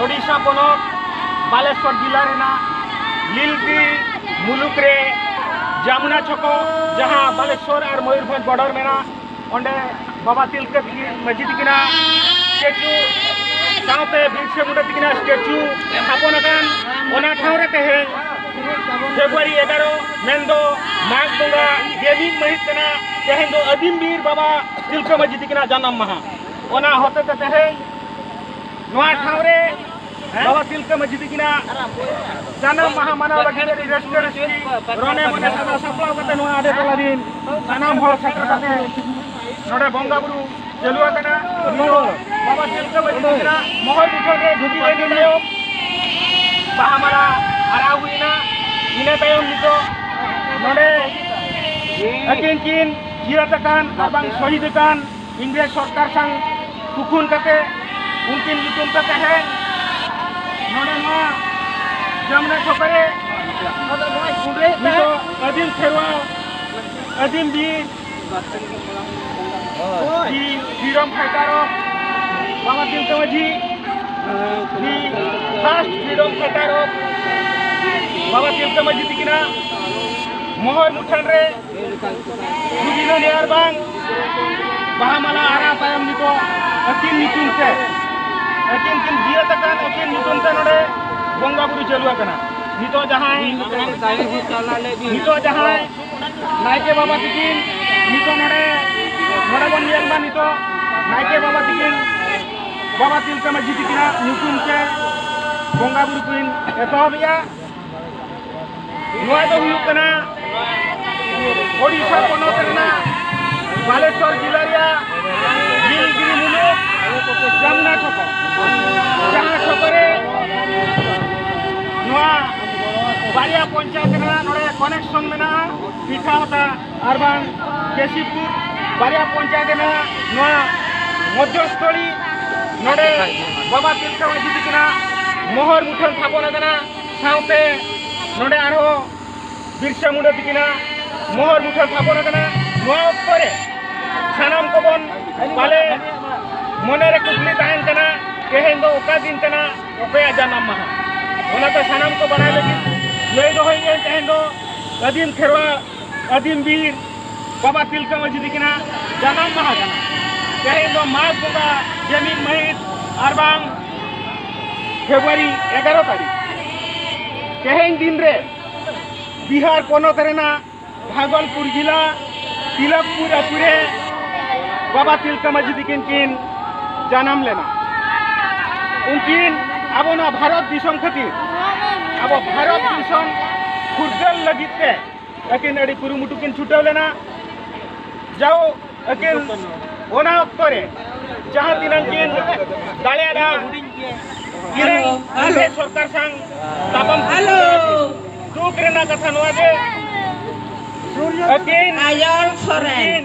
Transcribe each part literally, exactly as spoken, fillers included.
ᱳᱰᱤᱥᱟ ᱯᱚᱱᱚᱛ ᱵᱟᱞᱮᱥᱚᱨ ᱡᱤᱞᱟ ᱨᱮᱱᱟᱜ ᱱᱤᱞᱜᱤᱨᱤ ᱢᱩᱞᱩᱠ ᱨᱮ ᱡᱟᱢᱩᱱᱟ ᱪᱷᱚᱠᱚ, ᱡᱟᱦᱟᱸ ᱵᱟᱞᱮᱥᱚᱨ ᱟᱨ ᱢᱚᱭᱩᱨᱵᱷᱚᱸᱡᱽ ᱵᱚᱰᱟᱨ ᱢᱮᱱᱟᱜ, ᱚᱸᱰᱮ ᱵᱟᱵᱟ ᱛᱤᱞᱠᱟᱹ ᱢᱟᱹᱡᱷᱤ ᱛᱤᱠᱤᱱᱟᱜ ᱥᱴᱮᱪᱩ ᱥᱟᱶᱛᱮ ᱵᱤᱨᱥᱟ ᱢᱩᱱᱰᱟ ᱛᱤᱠᱤᱱᱟᱜ ᱥᱴᱮᱪᱩ ᱛᱷᱟᱯᱚᱱ ᱟᱠᱟᱱ ᱚᱱᱟ ᱴᱷᱟᱶ ᱨᱮ ᱛᱮᱦᱮᱧ ᱯᱷᱮᱵᱽᱨᱩᱣᱟᱨᱤ ᱮᱜᱟᱨᱚ, ᱢᱮᱱᱫᱚ ᱢᱟᱜᱽ ᱵᱚᱸᱜᱟ ᱜᱮᱞ ᱢᱤᱫ ᱢᱟᱹᱦᱤᱛ ᱠᱟᱱᱟ᱾ ᱛᱮᱦᱮᱧ ᱫᱚ ᱟᱹᱫᱤᱢ ᱵᱤᱨ ᱵᱟᱵᱟ ᱛᱤᱞᱠᱟᱹ ᱢᱟᱹᱡᱷᱤ ᱛᱤᱠᱤᱱᱟᱜ ᱡᱟᱱᱟᱢ ᱢᱟᱦᱟ᱾ ᱚᱱᱟ ᱦᱚᱛᱮᱛᱮ ᱛᱮᱦᱮᱧ ᱱᱚᱣᱟ ᱴᱷᱟᱶ ᱨᱮ ᱵᱟᱵᱟ ᱛᱤᱞᱠᱟᱹ ᱢᱟᱹᱡᱷᱤ ᱛᱤᱠᱤᱱᱟᱜ ᱡᱟᱱᱟᱢ ᱢᱟᱦᱟ ᱢᱟᱱᱟᱣ ᱞᱟᱹᱜᱤᱫ ᱟᱹᱰᱤ ᱨᱟᱹᱥᱠᱟᱹ ᱨᱟᱹᱥᱠᱤ ᱨᱚᱱᱮ ᱢᱚᱱᱮ ᱥᱟᱡᱟᱣ ᱥᱟᱯᱲᱟᱣ ᱠᱟᱛᱮ ᱱᱚᱣᱟ ᱟᱰᱮ ᱴᱚᱞᱟ ᱨᱤᱱ ᱥᱟᱱᱟᱢ ᱦᱚᱲ ᱥᱮᱴᱮᱨ ᱠᱟᱛᱮ ᱱᱚᱰᱮ ᱵᱚᱸᱜᱟ ᱵᱩᱨᱩ ᱪᱟᱹᱞᱩ ᱟᱠᱟᱱᱟ᱾ ᱱᱤᱛᱚᱜ ᱵᱟᱵᱟ ᱛᱤᱞᱠᱟᱹ ᱢᱟᱹᱡᱷᱤ ᱛᱤᱠᱤᱱᱟᱜ ᱢᱚᱦᱚᱨ ᱢᱩᱴᱷᱟᱹᱱ ᱨᱮ ᱫᱷᱩᱛᱤ ᱵᱟᱸᱫᱮ ᱛᱟᱭᱚᱢ ᱵᱟᱦᱟ ᱢᱟᱞᱟ ᱟᱨᱟᱣ ᱦᱩᱭᱱᱟ᱾ ᱤᱱᱟᱹ ᱛᱟᱭᱚᱢ ᱱᱤᱛᱚᱜ ᱱᱚᱰᱮ ᱟᱹᱠᱤᱱ ᱠᱤᱱ ᱡᱤᱭᱟᱹᱛ ᱟᱠᱟᱱ ᱟᱨ ᱵᱟᱝ ᱥᱚᱦᱤᱫ ᱟᱠᱟᱱ ᱤᱝᱨᱮᱡᱽ ᱥᱚᱨᱠᱟᱨ ᱥᱟᱶ ᱛᱩᱠᱷᱩᱱ ᱠᱟᱛᱮ ᱩᱱᱠᱤᱱ ᱧᱩᱛᱩᱢ ᱛᱮ ᱛᱮᱦᱮᱧ ᱱᱚᱰᱮ ᱱᱚᱣᱟ ᱡᱟᱢᱱᱟ ᱪᱷᱚᱠ ᱨᱮ ᱱᱤᱛᱚᱜ ᱟᱹᱫᱤᱢ ᱠᱷᱮᱨᱣᱟᱞ, ᱟᱹᱫᱤᱢ ᱵᱤᱨ, the freedom fighter of ᱵᱟᱵᱟ ᱛᱤᱞᱠᱟᱹ ᱢᱟᱹᱡᱷᱤ, the first freedom fighter of ᱵᱟᱵᱟ ᱛᱤᱞᱠᱟᱹ ᱢᱟᱹᱡᱷᱤ ᱛᱤᱠᱤᱱᱟᱜ ᱢᱚᱦᱚᱨ ᱢᱩᱴᱷᱟᱹᱱ ᱨᱮ ᱥᱩᱵᱤᱫᱷᱟ ᱱᱮᱭᱟᱨ ᱵᱟᱝ ᱵᱟᱦᱟ ᱢᱟᱞᱟ ᱟᱨᱟᱣ ᱛᱟᱭᱚᱢ ᱱᱤᱛᱚᱜ ᱟᱹᱠᱤᱱ ᱧᱩᱛᱩᱢ ᱛᱮ, ᱟᱹᱠᱤᱱ ᱠᱤᱱ ᱡᱤᱭᱟᱹᱛ ᱟᱠᱟᱱ ᱟᱹᱠᱤᱱ ᱧᱩᱛᱩᱢ ᱛᱮ ᱱᱚᱰᱮ ᱵᱚᱸᱜᱟ ᱵᱩᱨᱩ ᱪᱟᱹᱞᱩ ᱟᱠᱟᱱᱟ᱾ ᱱᱤᱛᱚᱜ ᱡᱟᱦᱟᱸᱭ, ᱱᱤᱛᱚᱜ ᱡᱟᱦᱟᱸᱭ ᱱᱟᱭᱠᱮ ᱵᱟᱵᱟ ᱛᱤᱠᱤᱱ ᱱᱤᱛᱚᱜ ᱱᱚᱰᱮ, ᱱᱚᱰᱮ ᱵᱚᱱ ᱧᱮᱞ ᱢᱟ, ᱱᱤᱛᱚᱜ ᱱᱟᱭᱠᱮ ᱵᱟᱵᱟ ᱛᱤᱠᱤᱱ ᱵᱟᱵᱟ ᱛᱤᱞᱠᱟᱹ ᱢᱟᱹᱡᱷᱤ ᱛᱤᱠᱤᱱᱟᱜ ᱧᱩᱛᱩᱢ ᱛᱮ ᱵᱚᱸᱜᱟ ᱵᱩᱨᱩ ᱠᱤᱱ ᱮᱛᱚᱦᱚᱵᱮᱜᱼᱟ᱾ ᱱᱚᱣᱟ ᱫᱚ ᱦᱩᱭᱩᱜ ᱠᱟᱱᱟ ᱳᱰᱤᱥᱟ ᱯᱚᱱᱚᱛ ᱨᱮᱱᱟᱜ ᱵᱟᱞᱮᱥᱚᱨ ᱡᱤᱞᱟ ᱨᱮᱭᱟᱜ ᱱᱤᱞᱜᱤᱨᱤ ᱢᱩᱞᱩᱠ ᱡᱟᱢᱩᱱᱟ ᱪᱷᱚᱠᱚ, ᱡᱟᱦᱟᱸ ᱪᱷᱚᱠᱚ ᱨᱮ ᱱᱚᱣᱟ ᱵᱟᱨᱭᱟ ᱯᱚᱧᱪᱟᱭᱮᱛ ᱨᱮᱱᱟᱜ ᱱᱚᱰᱮ ᱠᱟᱱᱮᱠᱥᱚᱱ ᱢᱮᱱᱟᱜᱼᱟ, ᱯᱤᱴᱷᱟᱦᱚᱛᱟ ᱟᱨ ᱵᱟᱝ ᱠᱮᱥᱤᱯᱩᱨ ᱵᱟᱨᱭᱟ ᱯᱚᱧᱪᱟᱭᱮᱛ ᱨᱮᱱᱟᱜ ᱱᱚᱣᱟ ᱢᱚᱫᱽᱫᱷᱚᱥᱛᱷᱚᱞᱤ ᱱᱚᱰᱮ ᱵᱟᱵᱟ ᱛᱤᱞᱠᱟᱹ ᱢᱟᱹᱡᱷᱤ ᱛᱤᱠᱤᱱᱟᱜ ᱢᱚᱦᱚᱨ ᱢᱩᱴᱷᱟᱹᱱ ᱛᱷᱟᱯᱚᱱ ᱟᱠᱟᱱᱟ᱾ ᱥᱟᱶᱛᱮ ᱱᱚᱰᱮ ᱟᱨᱦᱚᱸ ᱵᱤᱨᱥᱟ ᱢᱩᱱᱰᱟ ᱛᱤᱠᱤᱱᱟᱜ ᱢᱚᱦᱚᱨ ᱢᱩᱴᱷᱟᱹᱱ ᱛᱷᱟᱯᱚᱱ ᱟᱠᱟᱱᱟ᱾ ᱱᱚᱣᱟ ᱚᱠᱛᱚ ᱨᱮ ᱥᱟᱱᱟᱢ ᱠᱚᱵᱚᱱ ᱯᱟᱞᱮ ᱢᱚᱱᱮ ᱨᱮ ᱠᱩᱠᱞᱤ ᱛᱟᱦᱮᱱ ᱠᱟᱱᱟ, ᱛᱮᱦᱮᱧ ᱫᱚ ᱚᱠᱟ ᱫᱤᱱ ᱠᱟᱱᱟ, ᱚᱠᱚᱭᱟᱜ ᱡᱟᱱᱟᱢ ᱢᱟᱦᱟ? ᱚᱱᱟᱛᱮ ᱥᱟᱱᱟᱢ ᱠᱚ ᱵᱟᱲᱟᱭ ᱞᱟᱹᱜᱤᱫ ᱞᱟᱹᱭ ᱫᱚᱦᱚᱭᱮᱫ ᱟᱹᱧ, ᱛᱮᱦᱮᱧ ᱫᱚ ᱟᱹᱫᱤᱢ ᱠᱷᱮᱨᱣᱟᱲ, ᱟᱹᱫᱤᱢ ᱵᱤᱨ ᱵᱟᱵᱟ ᱛᱤᱞᱠᱟᱹ ᱢᱟᱹᱡᱷᱤ ᱛᱤᱠᱤᱱᱟᱜ ᱡᱟᱱᱟᱢ ᱢᱟᱦᱟ ᱠᱟᱱᱟ᱾ ᱛᱮᱦᱮᱧ ᱫᱚ ᱢᱟᱜᱽ ᱵᱚᱸᱜᱟ ᱜᱮᱞ ᱢᱤᱫ ᱢᱟᱹᱦᱤᱛ ᱟᱨ ᱵᱟᱝ ᱯᱷᱮᱵᱽᱨᱩᱣᱟᱨᱤ ᱮᱜᱟᱨᱚ ᱛᱟᱹᱨᱤᱠᱷ᱾ ᱛᱮᱦᱮᱧ ᱫᱤᱱ ᱨᱮ ᱵᱤᱦᱟᱨ ᱯᱚᱱᱚᱛ ᱨᱮᱱᱟᱜ ᱵᱷᱟᱜᱚᱞᱯᱩᱨ ᱡᱮᱞᱟ ᱛᱤᱞᱚᱠᱯᱩᱨ ᱟᱹᱛᱩ ᱨᱮ ᱵᱟᱵᱟ ᱛᱤᱞᱠᱟᱹ ᱢᱟᱹᱡᱷᱤ ᱛᱤᱠᱤᱱ ᱠᱤᱱ ᱡᱟᱱᱟᱢ ᱞᱮᱱᱟ᱾ ᱩᱱᱠᱤᱱ ᱟᱵᱚ ᱱᱚᱣᱟ ᱵᱷᱟᱨᱚᱛ ᱫᱤᱥᱚᱢ ᱠᱷᱟᱹᱛᱤᱨ, ᱟᱵᱚ ᱵᱷᱟᱨᱚᱛ ᱫᱤᱥᱚᱢ ᱯᱷᱩᱨᱜᱟᱹᱞ ᱞᱟᱹᱜᱤᱫ ᱛᱮ ᱟᱹᱠᱤᱱ ᱟᱹᱰᱤ ᱠᱩᱨᱩᱢᱩᱴᱩ ᱠᱤᱱ ᱪᱷᱩᱴᱟᱹᱣ ᱞᱮᱱᱟ᱾ ᱡᱟᱣ ᱟᱹᱠᱤᱱ ᱚᱱᱟ ᱚᱠᱛᱚ ᱨᱮ ᱡᱟᱦᱟᱸ ᱛᱤᱱᱟᱹᱜ ᱠᱤᱱ ᱫᱟᱲᱮᱭᱟᱫᱟ, ᱤᱝᱨᱮᱡᱽ ᱥᱚᱨᱠᱟᱨ ᱥᱟᱶ ᱛᱟᱯᱟᱢ ᱠᱷᱟᱹᱯᱟᱹᱨᱤ᱾ ᱫᱩᱠ ᱨᱮᱱᱟᱜ ᱠᱟᱛᱷᱟ ᱱᱚᱣᱟ ᱡᱮ ᱟᱹᱠᱤᱱ ᱟᱭᱚᱞ ᱥᱚᱨᱮᱱ᱾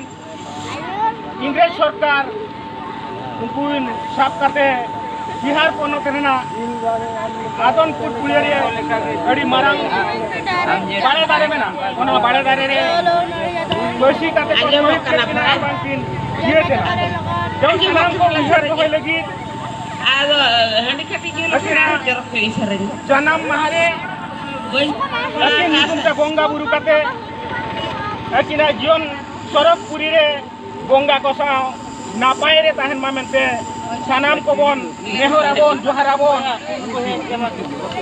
ᱤᱝᱨᱮᱡᱽ ᱥᱚᱨᱠᱟᱨ ᱩᱱᱠᱩ ᱥᱟᱵ ᱠᱟᱛᱮ ᱵᱤᱦᱟᱨ ᱯᱚᱱᱚᱛ ᱨᱮᱱᱟᱜ ᱟᱫᱚᱱᱯᱩᱨ ᱯᱩᱲᱤᱭᱟᱹ ᱨᱮ ᱟᱹᱰᱤ ᱢᱟᱨᱟᱝ ᱵᱟᱲᱮ ᱫᱟᱨᱮ ᱢᱮᱱᱟᱜᱼᱟ᱾ ᱚᱱᱟ ᱵᱟᱲᱮ ᱫᱟᱨᱮ ᱨᱮ ᱯᱟᱹᱥᱤ ᱠᱟᱛᱮ ᱠᱚ ᱟᱸᱡᱚᱢᱚᱜ ᱠᱟᱱᱟ ᱯᱨᱟᱭ᱾ ᱵᱟᱝᱠᱤᱱ ᱤᱭᱟᱹ ᱠᱟᱱᱟ᱾ ᱡᱚᱱ ᱥᱟᱱᱟᱢ ᱠᱚ ᱩᱭᱦᱟᱹᱨ ᱫᱚᱦᱚᱭ ᱞᱟᱹᱜᱤᱫ ᱟᱫᱚ ᱦᱟᱺᱰᱤ ᱠᱟᱹᱴᱤᱡ ᱧᱩ ᱞᱮᱠᱷᱟᱱ ᱟᱨ ᱪᱚᱨᱚᱠ ᱜᱮ ᱥᱮᱨᱮᱧ᱾ ᱡᱟᱱᱟᱢ ᱢᱟᱦᱟ ᱨᱮ ᱵᱟᱹᱧ ᱟᱹᱠᱤᱱ ᱧᱩᱛᱩᱢ ᱛᱮ ᱵᱚᱸᱜᱟ ᱵᱩᱨᱩ ᱠᱟᱛᱮ ᱟᱹᱠᱤᱱᱟᱜ ᱡᱤᱭᱚᱱ ᱥᱚᱨᱚᱜᱽ ᱯᱩᱨᱤ ᱨᱮ ᱵᱚᱸᱜᱟ ᱠᱚ ᱥᱟᱶ ᱱᱟᱯᱟᱭ ᱨᱮ ᱛᱟᱦᱮᱱ ᱢᱟ ᱢᱮᱱᱛᱮ ᱥᱟᱱᱟᱢ ᱠᱚᱵᱚᱱ ᱱᱮᱦᱚᱨ ᱟᱵᱚᱱ, ᱡᱚᱦᱟᱨ ᱟᱵᱚᱱ᱾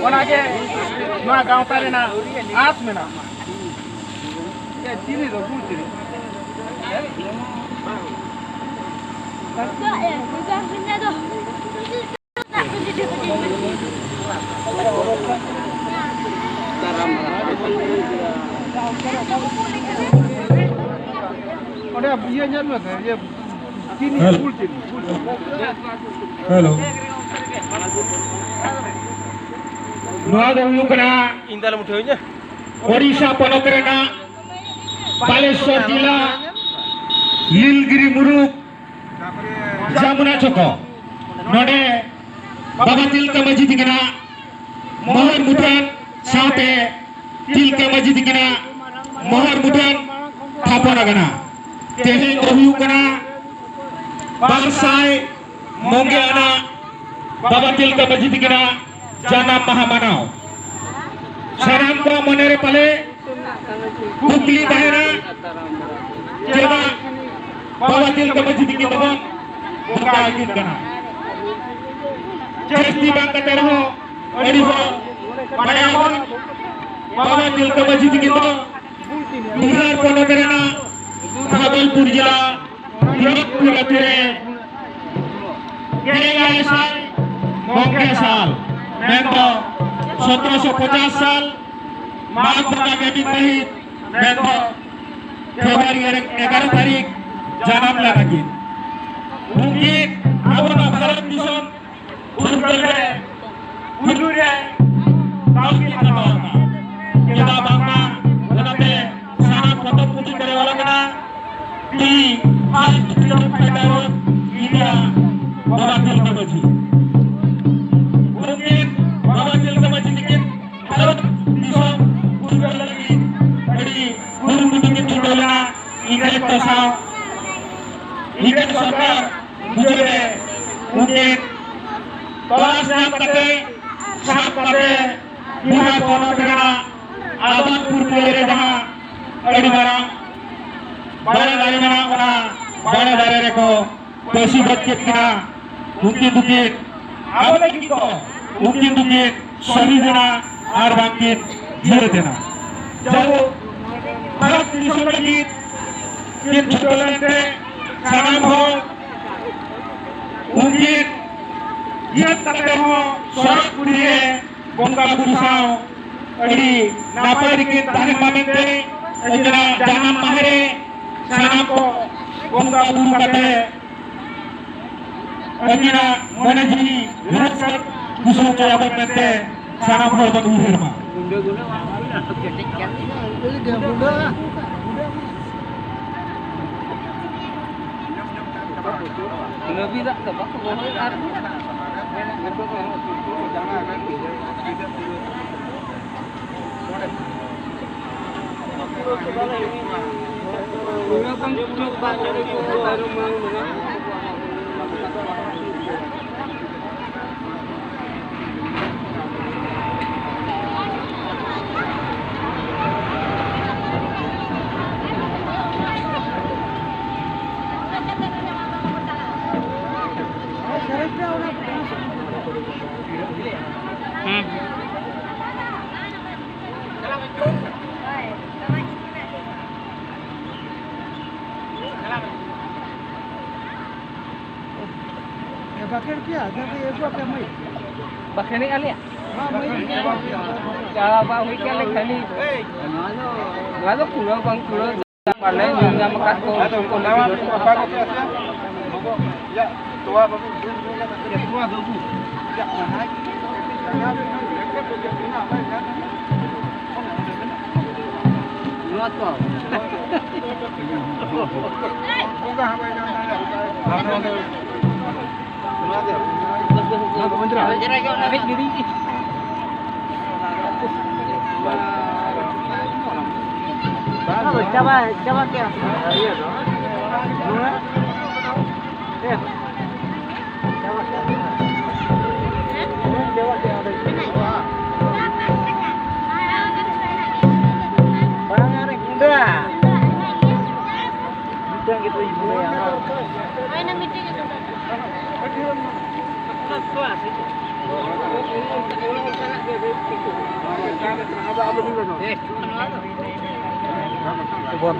ᱚᱱᱟᱜᱮ ᱱᱚᱣᱟ ᱜᱟᱶᱛᱟ ᱨᱮᱱᱟᱜ ᱟᱸᱥ ᱢᱮᱱᱟᱜᱼᱟ᱾ ᱚᱸᱰᱮ ᱤᱭᱟᱹ ᱧᱮᱞ ᱢᱮ, ᱤᱭᱟᱹ ᱪᱤᱱᱤ, ᱦᱮᱞᱳ᱾ ᱜᱩᱲ ᱪᱤᱱᱤ, ᱜᱩᱲ ᱪᱤᱱᱤ᱾ ᱦᱮᱞᱳ᱾ ᱱᱚᱣᱟ ᱫᱚ ᱦᱩᱭᱩᱜ ᱠᱟᱱᱟ ᱤᱧ ᱫᱚ ᱟᱞᱚᱢ ᱩᱴᱷᱟᱹᱣᱤᱧᱟ᱾ ᱳᱰᱤᱥᱟ ᱯᱚᱱᱚᱛ ᱨᱮᱱᱟᱜ ᱵᱟᱞᱮᱥᱚᱨ ᱡᱮᱞᱟ ᱞᱤᱞᱜᱤᱨᱤ ᱢᱩᱨᱩᱠ ᱡᱟᱢᱩᱱᱟ ᱪᱚᱠᱚ᱾ ᱱᱚᱰᱮ ᱵᱟᱵᱟ ᱛᱤᱞᱠᱟᱹ ᱢᱟᱹᱡᱷᱤ ᱛᱤᱠᱤᱱᱟᱜ ᱢᱚᱦᱚᱨ ᱢᱩᱴᱷᱟᱹᱱ ᱥᱟᱶᱛᱮ ᱛᱤᱞᱠᱟᱹ ᱢᱟᱹᱡᱷᱤ ᱛᱤᱠᱤᱱᱟᱜ ᱢᱚᱦᱚᱨ ᱢᱩᱴᱷᱟᱹᱱ ᱛᱷᱟᱯᱚᱱ ᱟᱠᱟᱱᱟ᱾ ᱛᱮᱦᱮᱧ ᱫᱚ ᱦᱩᱭᱩᱜ ᱠᱟᱱᱟ ᱵᱟᱨ ᱥᱟᱭ ᱢᱚᱝᱜᱮ ᱟᱱᱟ ᱵᱟᱵᱟ ᱛᱤᱞᱠᱟᱹ ᱢᱟᱹᱡᱷᱤ ᱛᱤᱠᱤᱱᱟᱜ ᱡᱟᱱᱟᱢ ᱢᱟᱦᱟ ᱢᱟᱱᱟᱣ᱾ ᱥᱟᱱᱟᱢ ᱠᱚᱣᱟᱜ ᱢᱚᱱᱮ ᱨᱮ ᱯᱟᱞᱮ ᱠᱩᱠᱞᱤ ᱛᱟᱦᱮᱱᱟ, ᱪᱮᱫᱟᱜ ᱵᱟᱵᱟ ᱛᱤᱞᱠᱟᱹ ᱢᱟᱹᱡᱷᱤ ᱛᱤᱠᱤᱱ ᱫᱚᱵᱚᱱ ᱵᱚᱸᱜᱟ ᱟᱹᱠᱤᱱ ᱠᱟᱱᱟ? ᱡᱟᱹᱥᱛᱤ ᱵᱟᱝ ᱠᱟᱛᱮ ᱨᱮᱦᱚᱸ ᱟᱹᱰᱤ ᱦᱚᱲ ᱵᱟᱲᱟᱭᱟᱵᱚᱱ, ᱵᱟᱵᱟ ᱛᱤᱞᱠᱟᱹ ᱢᱟᱹᱡᱷᱤ ᱛᱤᱠᱤᱱ ᱫᱚ ᱵᱤᱦᱟᱨ ᱯᱚᱱᱚᱛ ᱨᱮᱱᱟᱜ ᱵᱷᱟᱜᱚᱞᱯᱩᱨ ᱡᱮᱞᱟ ᱛᱤᱞᱚᱠᱯᱩᱨ ᱟᱹᱛᱩ ᱨᱮ ᱜᱮᱞ ᱮᱭᱟᱭ ᱥᱟᱭ ᱢᱚᱜᱮ ᱥᱟᱞ, ᱢᱮᱱᱫᱚ ᱥᱚᱛᱨᱚᱥᱚ ᱯᱚᱪᱟᱥ ᱥᱟᱞ ᱢᱟᱜᱽ ᱵᱚᱸᱜᱟ ᱜᱮ ᱢᱤᱫ ᱛᱟᱹᱨᱤᱠᱷ, ᱢᱮᱱᱫᱚ ᱯᱷᱮᱵᱽᱨᱩᱣᱟᱨᱤ ᱮᱜᱟᱨᱚ ᱛᱟᱹᱨᱤᱠᱷ ᱡᱟᱱᱟᱢ ᱞᱮᱱᱟ ᱠᱤᱱ᱾ ᱩᱱᱠᱤᱱ ᱟᱵᱚ ᱱᱚᱣᱟ ᱵᱷᱟᱨᱚᱛ ᱫᱤᱥᱚᱢ ᱯᱷᱩᱨᱜᱟᱹᱞ ᱨᱮ ᱯᱩᱭᱞᱩ ᱨᱮ ᱫᱟᱣ ᱠᱤᱱ ᱦᱟᱛᱟᱣ ᱟᱠᱟᱫᱼᱟ᱾ ᱪᱮᱫᱟᱜ ᱵᱟᱝᱢᱟ ᱚᱱᱟᱛᱮ ᱥᱟᱱᱟᱢ ᱯᱚᱛᱚᱵ ᱯᱩᱛᱷᱤ ᱠᱚᱨᱮ ᱚᱞ ᱟᱠᱟᱱᱟ, "The first freedom fighter of India", ᱵᱟᱵᱟ ᱛᱤᱞᱠᱟᱹ ᱢᱟᱹᱡᱷᱤ᱾ ᱩᱱᱠᱤᱱ ᱵᱟᱵᱟ ᱛᱤᱞᱠᱟᱹ ᱢᱟᱹᱡᱷᱤ ᱛᱤᱠᱤᱱ ᱵᱷᱟᱨᱚᱛ ᱫᱤᱥᱚᱢ ᱯᱷᱩᱨᱜᱟᱹᱞ ᱞᱟᱹᱜᱤᱫ ᱟᱹᱰᱤ ᱠᱩᱨᱩᱢᱩᱴᱩ ᱠᱤᱱ ᱪᱷᱩᱴᱟᱹᱣ ᱞᱮᱱᱟ ᱤᱝᱨᱮᱡᱽ ᱠᱚ ᱥᱟᱶ᱾ ᱤᱝᱨᱮᱡᱽ ᱥᱚᱨᱠᱟᱨ ᱢᱩᱪᱟᱹᱫ ᱨᱮ ᱩᱱᱠᱤᱱ ᱛᱚᱞᱟᱥ ᱧᱟᱢ ᱠᱟᱛᱮ, ᱥᱟᱵ ᱠᱟᱛᱮ, ᱵᱤᱦᱟᱨ ᱯᱚᱱᱚᱛ ᱨᱮᱱᱟᱜ ᱟᱵᱟᱫᱽᱯᱩᱨ ᱯᱟᱹᱭ ᱨᱮ ᱡᱟᱦᱟᱸ ᱟᱹᱰᱤ ᱢᱟᱨᱟᱝ ᱵᱟᱲᱮ ᱫᱟᱨᱮ ᱢᱮᱱᱟᱜᱼᱟ, ᱚᱱᱟ ᱵᱟᱲᱮ ᱫᱟᱨᱮ ᱨᱮᱠᱚ ᱯᱟᱹᱥᱤ ᱜᱚᱡ ᱠᱮᱫ ᱠᱤᱱᱟ᱾ ᱩᱱᱠᱤᱱ ᱫᱚᱠᱤᱱ ᱟᱵᱚ ᱞᱟᱹᱜᱤᱫ ᱫᱚ, ᱩᱱᱠᱤᱱ ᱫᱚᱠᱤᱱ ᱥᱚᱦᱤᱫ ᱮᱱᱟ ᱟᱨ ᱵᱟᱝᱠᱤᱱ ᱡᱤᱭᱟᱹᱛ ᱮᱱᱟ᱾ ᱡᱟᱭᱦᱳᱠ, ᱵᱷᱟᱨᱚᱛ ᱫᱤᱥᱚᱢ ᱞᱟᱹᱜᱤᱫ ᱠᱤᱱ ᱪᱷᱩᱴᱟᱹᱣ ᱞᱮᱱᱛᱮ ᱥᱟᱱᱟᱢ ᱦᱚᱲ ᱩᱱᱠᱤᱱ ᱡᱤᱭᱟᱹᱛ ᱠᱟᱛᱮ ᱦᱚᱸ ᱥᱚᱨᱚᱜᱽᱯᱩᱨᱤ ᱨᱮ ᱵᱚᱸᱜᱟ ᱵᱩᱨᱩ ᱥᱟᱶ ᱟᱹᱰᱤ ᱱᱟᱯᱟᱭ ᱨᱮᱠᱤᱱ ᱛᱟᱦᱮᱱ ᱢᱟ ᱢᱮᱱᱛᱮ ᱟᱹᱠᱤᱱᱟᱜ ᱡᱟᱱᱟᱢ ᱢᱟᱦᱟ ᱨᱮ ᱥᱟᱱᱟᱢ ᱠᱚ ᱵᱚᱸᱜᱟ ᱵᱩᱨᱩ ᱠᱟᱛᱮ ᱟᱹᱠᱤᱱᱟᱜ ᱢᱚᱱᱮ ᱡᱤᱣᱤ ᱨᱟᱹᱥᱠᱟᱹ ᱵᱩᱡᱷᱟᱹᱣ ᱦᱚᱪᱚᱭᱟᱵᱚᱱ ᱢᱮᱱᱛᱮ ᱥᱟᱱᱟᱢ ᱦᱚᱲ ᱵᱚᱱ ᱩᱭᱦᱟᱹᱨ ᱢᱟ᱾ ᱵᱟᱠᱷᱮᱲ ᱯᱮᱭᱟ, ᱡᱟᱛᱮ ᱟᱹᱜᱩ ᱟᱯᱮ ᱢᱟᱹᱭ᱾ ᱵᱟᱠᱷᱮᱲᱮᱜᱼᱟ ᱞᱮ᱾ ᱢᱟ ᱢᱟᱹᱭ᱾ ᱪᱟ ᱵᱟᱝ ᱦᱩᱭ ᱠᱟᱱ ᱞᱮᱠᱷᱟᱱ ᱱᱚᱣᱟ ᱫᱚ ᱠᱩᱲᱟᱹᱣ ᱵᱟᱝ ᱠᱩᱲᱟᱹᱣ᱾ ᱵᱟᱞᱮ ᱧᱩ ᱧᱟᱢ ᱟᱠᱟᱫ ᱠᱚ᱾ ᱟᱫᱚ ᱩᱱᱠᱩ ᱱᱟᱣᱟ ᱠᱚ ᱚᱠᱟ ᱠᱚ ᱯᱮ ᱟᱥᱮ? ᱭᱟ, ᱛᱚᱣᱟ ᱵᱟᱹᱵᱩ, ᱛᱚᱣᱟ ᱵᱟᱹᱵᱩ᱾ ᱭᱟ, ᱚᱱᱟ ᱜᱮ᱾ ᱱᱚᱣᱟ ᱛᱚ᱾ ᱵᱚᱸᱜᱟ ᱦᱚᱸ ᱵᱟᱭ ᱧᱟᱢ ᱫᱟᱲᱮᱭᱟᱜᱼᱟ᱾ ᱪᱟᱵᱟ, ᱪᱟᱵᱟ ᱠᱮᱜᱼᱟ᱾ ᱤᱭᱟᱹ ᱫᱚ᱾ ᱱᱚᱣᱟ? ᱦᱮᱸ᱾ ᱪᱟᱵᱟ ᱠᱮᱜᱼᱟ᱾ ᱪᱟᱵᱟ ᱠᱮᱜᱼᱟ᱾ ᱵᱟᱝ, ᱟᱨ ᱜᱩᱸᱰᱟ᱾ ᱢᱤᱫᱴᱟᱝ ᱜᱮ ᱛᱚᱧ ᱜᱩᱸᱰᱟᱹᱭᱟ᱾ ᱦᱳᱭ, ᱚᱱᱟ ᱢᱤᱫᱴᱮᱡ ᱜᱮ ᱜᱩᱸᱰᱟᱹ᱾ ᱵᱚᱱ᱾